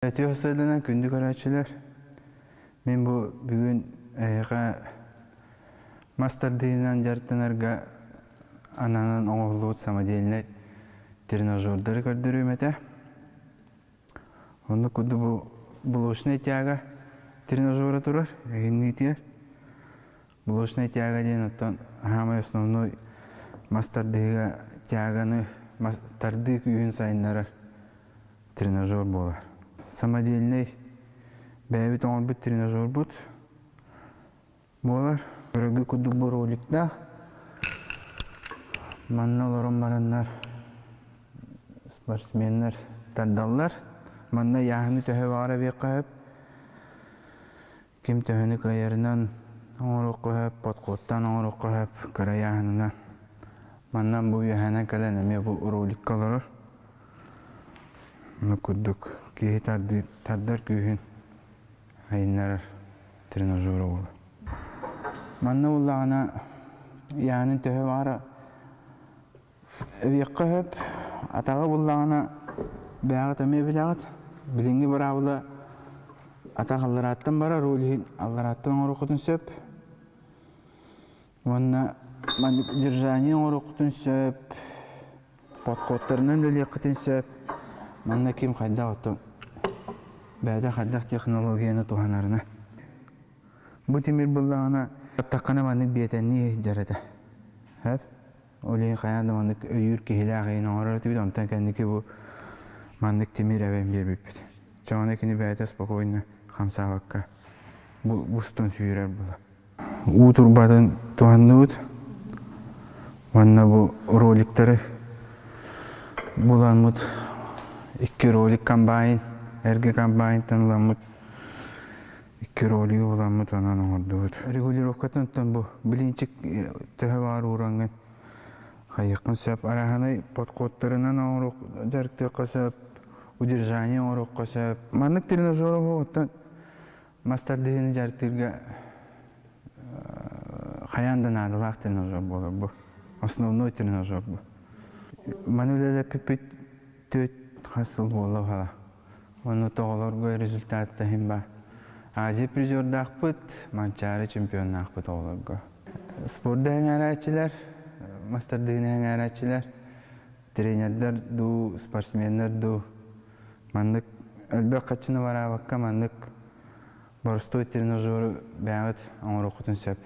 Үтүө сырдынан күндү көрөөччүлэр, мин бу бүгүн эһиэхэ мас тардыынан дьарыктанарга ананан оҥоһуллубут самодельнай тренажердары көрдөрүөм этэ. Оннук курдук бу блочнай тяга тренажера турар, эһинниитигэр. Блочнай тяга диэн оттон саамай основной мас тардыһыыга тяганы тардыы күүһүн сайыннарар тренажер буолар. Самодельнай бэйэбит оҥорбут тренажербут буолар. Өрөгү курдук бу роликтаах. Манна олорон бараннар спортсменнар тардаллар. Манна ыйааһыны төһө баҕар эбиэххэ сөп. Ким төһөнү кыайарынан оҥоруохха сөп, подходтаан оҥоруохха сөп, кыра ыйааһынынан. Манна бу үөһээнэн кэлэн эмиэ бу роликка олорор. Ону курдук киһи тардар күүһүн айыннарар тренажера буолар. Манна буоллаҕына ыйааһынын төһө баҕара Эбиэххэ сөп, атаҕы буллаҕына бэйэҕит эмиэ билэҕит. Билиҥҥи быраабыла атах алларааттан барар, ол иһин алларааттан оҥоруоххутун сөп. Уонна маннык держание оҥоруоххутун сөп, подходтарынан үлэлиэххитин сөп. Манна ким хайдах оттон бэйэтэ хайдах технологияны туһанарына. Бу тимир буллаҕына аттаххына маннык биэтэннии сылдьар этэ. Сөп? Ол иһин хайаан да маннык өйүүр киһилээх иһин оҥорор этибит, онтон кэнники бу маннык тимир эбэн биэрбиппит. Чоҕуна кини бэйэтэ спокойно хамсаабакка бу устун сүүрэр була. Уу турбатын туһанныбыт уонна бу роликтары буламмыт икки ролик комбайн, эргэ комбайнтан ыламмыт Икки ролигы буламмыт онон оҥордубут. Регулировкатын оттон бу блинчик төһө баар уураҥҥын хайыаххын сөп. Арааһынай подходтарынан оҥоруох дьарыктыахха сөп, удержание оҥоруохха сөп. Маннык тренажер оттон мас тардыһыыны дьарыктыырга хайаан да наадалаах тренажер буолар бу. Основной тренажер бу. Маны үлэлэппиппит төрт хас сыл буолла баһа. Ону оҕолорго результат иһин ба. Азия призердаахпыт, Манчаары чемпионнаахпыт оҕолорго. Спорду эҥээрээччилэр, мас тардыһыыны эҥээрээччилэр, тренердэр дуу, спортсменнар дуу маннык элбэх хаччыны бараабакка маннык боростуой тренажеру бэйэҕит оҥоруоххутун сөп.